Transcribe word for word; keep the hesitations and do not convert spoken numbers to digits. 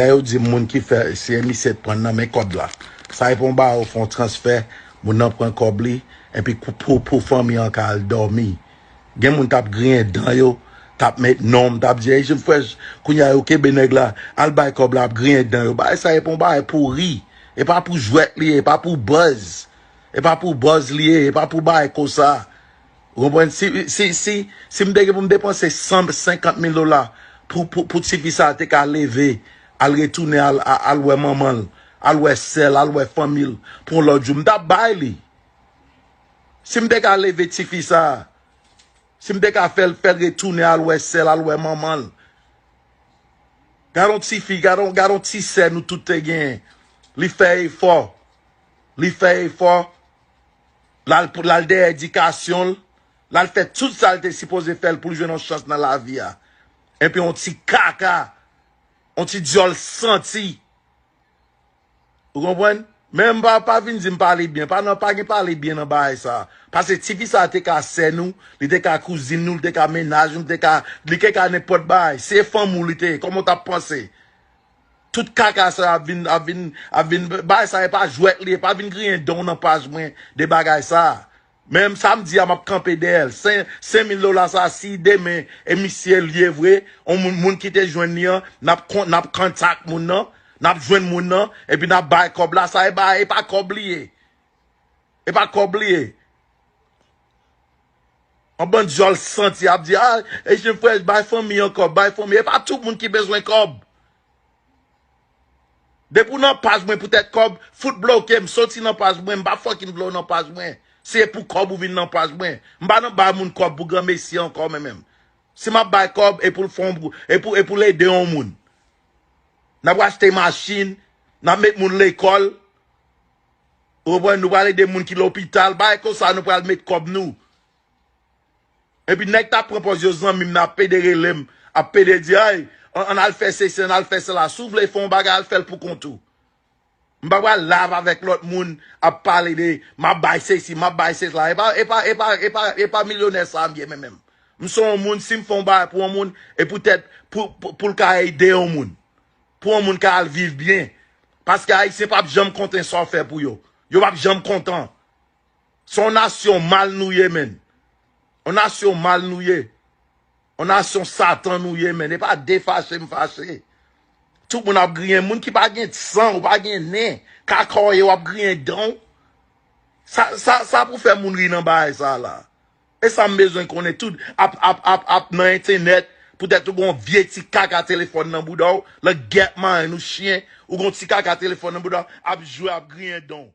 Lè yo di moun ki fè, se misye t pran nan men kòb la. Sa e pon ba yo fè yon transfè, moun nan pran kòb li, epi pou, pou, pou fanmi an ka al dòmi. Gen moun t ap griyen dan yo, t ap met non m, t ap di, "Ey, Jim Fresh, kounye a yo kenbe nèg la, al bay kòb la, ap griyen dan yo." Bagay sa e pon bagay pou ri. E pa pou jwèt li ye, e pa pou buzz. E pa pou buzz li ye, e pa pou bagay konsa. Ou konprann? Si, si, si, si m te gen pou m depanse san senkant mil dola pou, pou, pou tifi sa te ka leve, al retounen, al, al, al wè manman l, al wè sè l, al wè fanmi l, pou yon lòt jou, m t ap bay li. Si m te ka leve tifi sa, si m te ka fè l, fè l retounen, al wè sè l, al wè manman l. Gad yon tifi, gad yon, gad yon ti sè nou tout te genyen. Li fè efò. Li fè efò. L al, l al dèyè edikasyon l. L al fè tout sa l te sipoze fè l pou l jwenn yon chans nan lavi a. Epi yon ti kaka, yon ti dyòl santi. Ou konprann? Men m pa, pa vin di m pale byen. Pa, nan, pa gen pale byen nan bagay sa. Paske tifi sa te ka sè nou, li te ka kouzin nou, li te ka mennaj nou, li te ka, li te ka nenpòt bagay. Se fanmi w li te ye. Kòman w t ap panse? Tout kaka sa ap vin, ap vin, ap vin, bagay sa e pa jwèt li ye, pa vin griyen don nan paj mwen de bagay sa. Men sa m di a, m ap kanpe dèyè l. Sen, senk mil dola sa, si demen e misye l ye vre, yon moun, moun ki te jwenn li an, n ap kon-, n ap kontak moun nan, n ap jwenn moun nan, epi n ap bay kòb la, sa e ba, e pa kòb li ye. E pa kòb li ye. Yon bann dyòl santi ap di, "Ah, e Jim Fresh, bay fanmi an kòb, bay fanmi." E pa tout moun ki bezwen kòb. Depi w nan paj mwen poutèt kòb, fout bloke m, soti nan paj mwen, m pa fucking vle w nan paj mwen. Si e pou kòb ou vin nan paj mwen, m pa nan bay moun kòb pou granmesi ankò, men menm. Si m ap bay kòb, e pou l fè yon, e pou, e pou l ede yon moun. N ap achte machin, n ap met moun lekòl. Ou konprann? Nou pral ede moun ki lopital, bagay konsa, nou pral met kòb nou. Epi nèg t ap pran pòz yo zanmi m nan, ap pede rele m, ap pede di, "Ay, ann, ann al fè sesi, ann al fè sela." Si w vle fè yon bagay, al fè l pou kont ou. M pa pral live avèk lòt moun ap pale de, "M ap bay sesi, m ap bay sela." E pa, e pa, e pa, e pa, e pa milyonè sa m ye, men menm. M se yon moun, si m fè yon bagay pou yon moun, e poutèt pou, pou, pou l ka ede yon moun. Pou yon moun ka al viv byen. Paske Ayisyen p ap janm kontan sa w fè pou yo. Yo p ap janm kontan. Se yon nasyon mal nou ye, menn. Yon nasyon mal nou ye. Yon nasyon Satan nou ye, menn. E pa de fache m fache. Tout moun ap griyen. Moun ki pa gen san, ou pa gen nen, kaka w ye, w ap griyen dan w. Sa, sa, sa pou fè moun ri nan bagay sa la. E sa m bezwen konnen, tout ap, ap, ap, ap nan entènèt, poutèt ou gon vye ti kaka telefòn nan bouda w, langèt marenn ou chen, ou gon ti kaka telefòn nan bouda w, ap jwe, ap griyen dan w.